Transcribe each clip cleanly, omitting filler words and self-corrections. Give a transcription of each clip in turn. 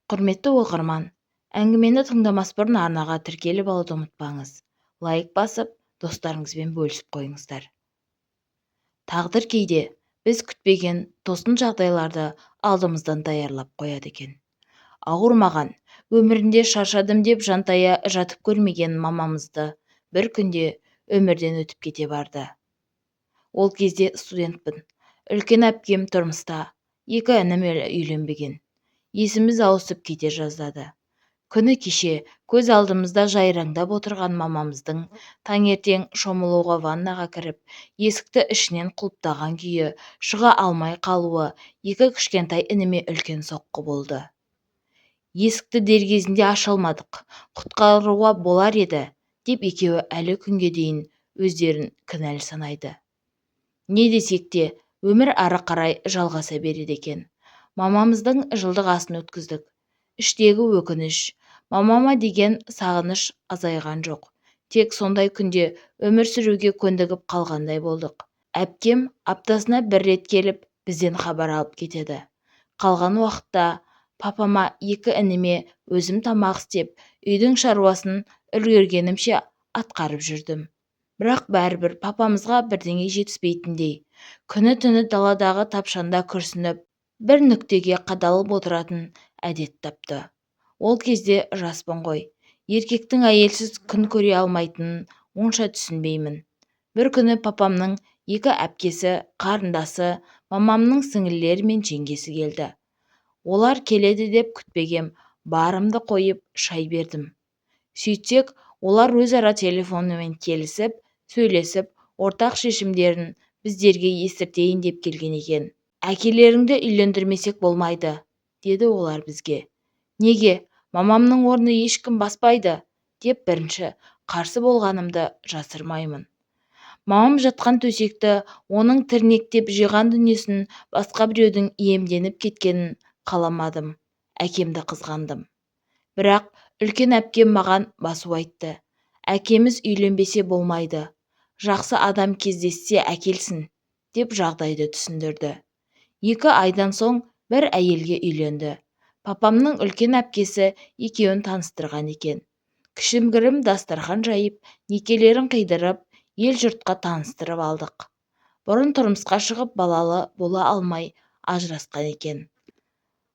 Құрметті оқырман, әңгімені тыңдамас бұрын арнаға тіркеліп алуды ұмытпаңыз. Лайк басып, достарыңызбен бөлісіп қойыңыздар. Тағдыр кейде біз күтпеген тосын жағдайларды алдымыздан даярлап қояды екен. Ауырмаған, өмірінде шаршадым деп жантая жатып көрмеген мамамызды бір күнде өмірден өтіп кете барды. Ол кезде студентпін. Үлкен әпкем тұрмыста, екі інім әлі үйленбеген. Есіміз ауысып кете жаздады. Күні кеше көз алдымызда жайраңдап отырған мамамыздың таңертең шомылуға ваннаға кіріп, есікті ішінен құлыптаған күйі шыға алмай қалуы екі кішкентай ініме үлкен соққы болды. Есікті дер кезінде аша алмадық, құтқаруға болар еді деп екеуі әлі күнге дейін өздерін кінәлі санайды. Не десек те, өмір ары қарай жалғаса береді екен. Мамамыздың жылдық асын өткіздік. Іштегі өкініш, мамама деген сағыныш азайған жоқ. Тек сондай күнде өмір сүруге көндігіп қалғандай болдық. Әпкем аптасына бір рет келіп, бізден хабар алып кетеді. Қалған уақытта папама, екі ініме өзім тамақ істеп, үйдің шаруасын үлгергенімше атқарып жүрдім. Бірақ бәрібір папамызға бірдеңе жетіспейтіндей. Күні-түні даладағы тапшанда күрсініп, бір нүктеге қадалып отыратын әдет тапты. Ол кезде жаспын ғой. Еркектің әйелсіз күн көре алмайтынын онша түсінбеймін. Бір күні папамның екі әпкесі, қарындасы, мамамның сіңлілері мен жеңгесі келді. Олар келеді деп күтпегем, барымды қойып шай бердім. Сөйтсек, олар өзара телефонмен келісіп, сөйлесіп, ортақ шешімдерін біздерге естіртейін деп келген екен. Әкелеріңді үйлендірмесек болмайды, деді олар бізге. Неге, мамамның орнын ешкім баспайды, деп бірінші қарсы болғанымды жасырмаймын. Мамам жатқан төсекті, оның тірнектеп жиған дүниесін басқа біреудің иемденіп кеткенін қаламадым, әкемді қызғандым. Бірақ үлкен әпкем маған басу айтты. Әкеміз үйленбесе болмайды, жақсы адам кездессе әкелсін, деп жағдайды түсіндірді. 2 айдан соң бір әйелге үйленді. Папамның үлкен әпкесі екеуін таныстырған екен. Кішігірім дастархан жайып, некелерін қидырып, ел жұртқа таныстырып алдық. Бұрын тұрмысқа шығып балалы бола алмай ажырасқан екен.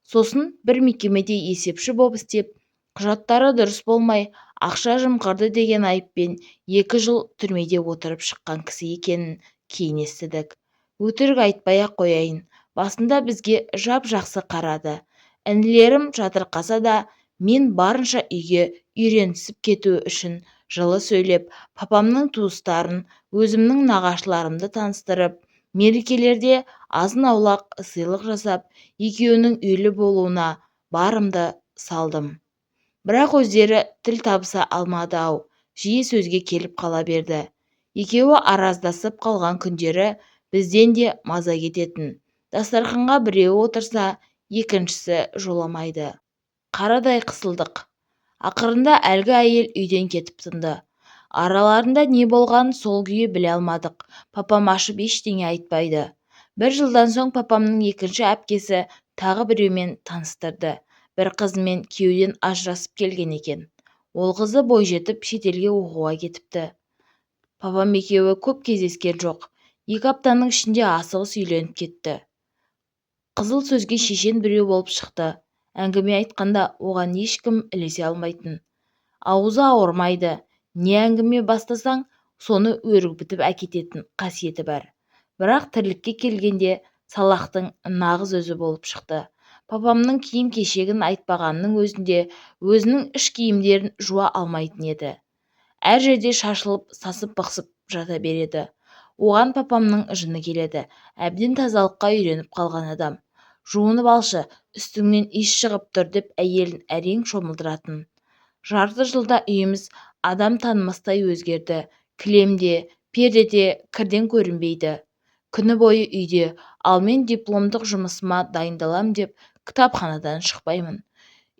Сосын бір мекемеде есепші боп істеп, құжаттары дұрыс болмай, ақша жымқырды деген айыппен 2 жыл түрмеде отырып шыққан кісі екенін кейін естідік. Өтірік айтпай-ақ қояйын, басында бізге жап-жақсы қарады. Інілерім жатырқаса да, мен барынша үйге үйренісіп кету үшін жылы сөйлеп, папамның туыстарын, өзімнің нағашыларымды таныстырып, мерекелерде азын-аулақ сыйлық жасап, екеуінің үйлі болуына барымды салдым. Бірақ өздері тіл табыса алмады-ау, жиі сөзге келіп қала берді. Екеуі араздасып қалған күндері бізден де маза кететін. Дастарханға біреуі отырса, екіншісі жоламайды. Қарадай қысылдық. Ақырында әлгі әйел үйден кетіп тынды. Араларында не болғанын сол күйі біле алмадық. Папам ашып ештеңе айтпайды. Бір жылдан соң папамның екінші әпкесі тағы біреумен таныстырды. Бір қызымен күйеуден ажырасып келген екен. Ол қызы бойжетіп шетелге оқуға кетіпті. Папам екеуі көп кездескен жоқ. 2 аптаның ішінде асығыс үйленіп кетті. Қызыл сөзге шешен біреу болып шықты. Әңгіме айтқанда оған ешкім ілесе алмайтын. Аузы ауырмайды, не әңгіме бастасаң, соны өрбітіп әкететін қасиеті бар. Бірақ тірлікке келгенде салақтың нағыз өзі болып шықты. Папамның киім-кешегін айтпағанның өзінде өзінің іш киімдерін жуа алмайтын еді. Әр жерде шашылып, сасып-бықсып жата береді. Оған папамның жыны келеді. Әбден тазалыққа үйреніп қалған адам. Жуынып алшы, үстіңнен иіс шығып тұр деп әйелін әрең шомылдыратын. Жарты жылда үйіміз адам танымастай өзгерді. Кілем де, перде де кірден көрінбейді. Күні бойы үйде, ал мен дипломдық жұмысыма дайындалам деп кітапханадан шықпаймын.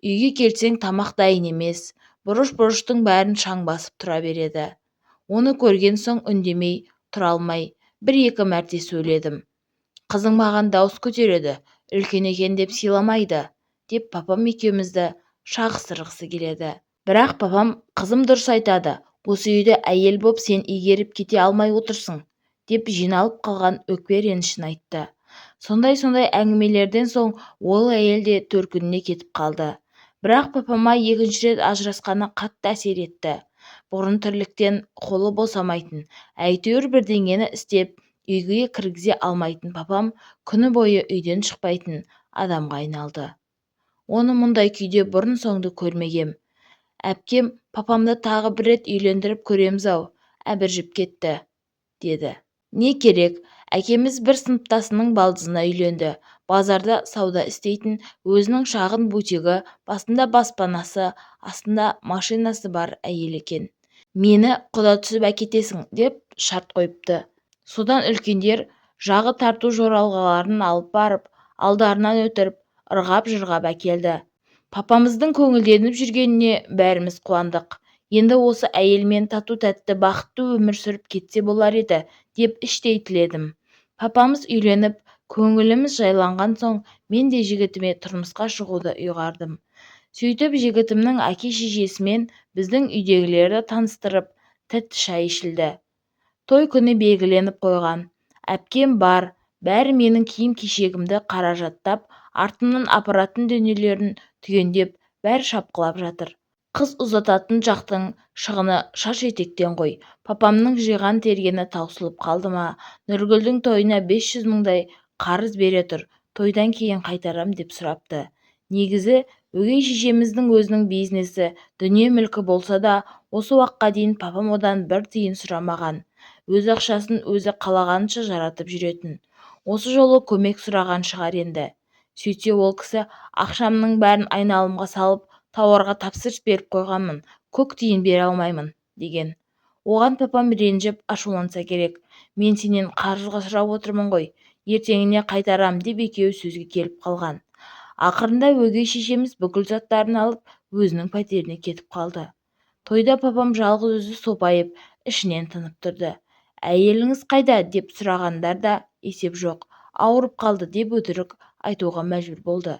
Үйге келсең тамақ дайын емес, бұрыш-бұрыштың бәрін шаң басып тұра береді. Оны көрген соң үндемей тұра алмай, 1-2 мәрте сөйледім. Қызың маған дауыс көтереді, үлкен екен деп сыйламайды, Деп папам екеумізді шағыстырғысы келеді. Бірақ папам қызым дұрыс айтады, осы үйді әйел боп сен игеріп кете алмай отырсың, деп жиналып қалған өкпе-ренішін айтты. Сондай-сондай әңгімелерден соң ол әйел де төркініне кетіп қалды. Бірақ папама екінші рет ажырасқаны қатты әсер етті. Бұрын тірліктен қолы босамайтын, әйтеуір бірдеңені істеп үйге кіргізе алмайтын папам күні бойы үйден шықпайтын адамға айналды. Оны мұндай күйде бұрын-соңды көрмегем. Әпкем папамды тағы бір рет үйлендіріп көреміз-ау, әбіржіп кетті, деді. Не керек, әкеміз бір сыныптасының балдызына үйленді. Базарда сауда істейтін, өзінің шағын бутигі, басында баспанасы, астында машинасы бар әйел екен. Мені құда түсіп әкетесің деп шарт қойыпты. Содан үлкендер жағы тарту жоралғыларын алып барып, алдарынан өтіріп, ырғап-жырғап әкелді. Папамыздың көңілденіп жүргеніне бәріміз қуандық. Енді осы әйелмен тату-тәтті бақытты өмір сүріп кетсе болар еді деп іштей тіледім. Папамыз үйленіп, көңіліміз жайланған соң мен де жігітіме тұрмысқа шығуды ұйғардым. Сөйтіп жігітімнің әке-шешесімен біздің үйдегілерді таныстырып, тәтті шай ішілді. Той күні белгіленіп қойған. Әпкем бар, бәрі менің киім-кешегімді қаражаттап, артымнан апаратын дүниелерін түгендеп, бәрі шапқылап жатыр. Қыз ұзататын жақтың шығыны шаш етектен ғой. Папамның жиған-тергені таусылып қалды ма, Нұргүлдің тойына 500 мыңдай қарыз бере тұр, тойдан кейін қайтарам деп сұрапты. Негізі, өгей шешеміздің өзінің бизнесі, дүние-мүлкі болса да, осы уақытқа дейін папам одан бір тиын сұрамаған. Өз ақшасын өзі қалағанша жаратып жүретін. Осы жолы көмек сұраған шығар енді. Сөйтсе ол кісі ақшамның бәрін айналымға салып, тауарға тапсырыс беріп қойғанмын, көк тиын бере алмаймын, деген. Оған папам ренжіп, ашуланса керек. Мен сенен қарызға сұрап отырмын ғой, ертеңіне қайтарам деп екеуі сөзге келіп қалған. Ақырында өгей шешеміз бүкіл заттарын алып, өзінің пәтеріне кетіп қалды. Тойда папам жалғыз өзі сопайып, ішінен тынып тұрды. Әйеліңіз қайда деп сұрағандар да есеп жоқ, ауырып қалды деп өтірік айтуға мәжбүр болды.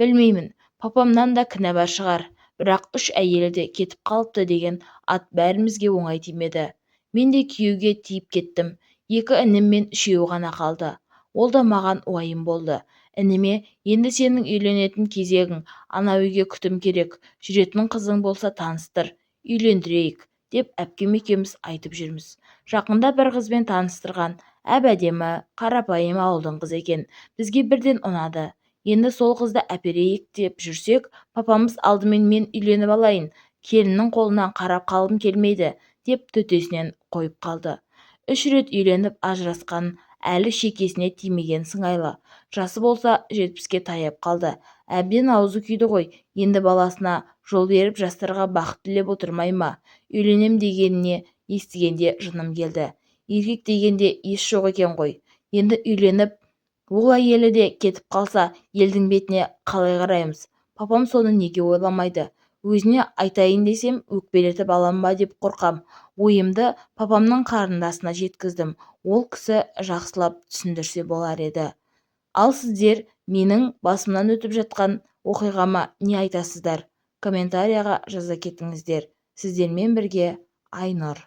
Білмеймін, папамнан да кінә бар шығар, бірақ үш әйелі де кетіп қалыпты деген ат бәрімізге оңай тимеді. Мен де күйеуге тиіп кеттім, екі інім мен үшеуі ғана қалды. Ол да маған уайым болды. Ініме, енді сенің үйленетін кезегің, анау үйге күтім керек, жүретін қызың болса таныстыр, үйлендірейік, деп әпкем екеуміз айтып жүрміз. Жақында бір қызбен таныстырған, әп-әдемі, қарапайым ауылдың қызы екен, бізге бірден ұнады. Енді сол қызды әперейік деп жүрсек, папамыз алдымен мен үйленіп алайын, келіннің қолынан қарап қалғым келмейді, деп төтесінен қойып қалды. 3 рет үйленіп ажырасқан, әлі шекесіне тимеген сыңайлы. Жасы болса 70-ке таяп қалды. Әбден аузы күйді ғой, енді баласына жол беріп жастарға бақыт тілеп отырмай ма? Үйленем дегеніне естігенде жыным келді. Еркек дегенде ес жоқ екен ғой. Енді үйленіп, ол әйелі де кетіп қалса, елдің бетіне қалай қараймыз? Папам соны неге ойламайды? Өзіне айтайын десем, өкпелетіп алам ба деп қорқам. Ойымды папамның қарындасына жеткіздім. Ол кісі жақсылап түсіндірсе болар еді. Ал сіздер менің басымнан өтіп жатқан оқиғама не айтасыздар? Комментарияға жаза кетіңіздер. Сіздермен бірге Айнұр.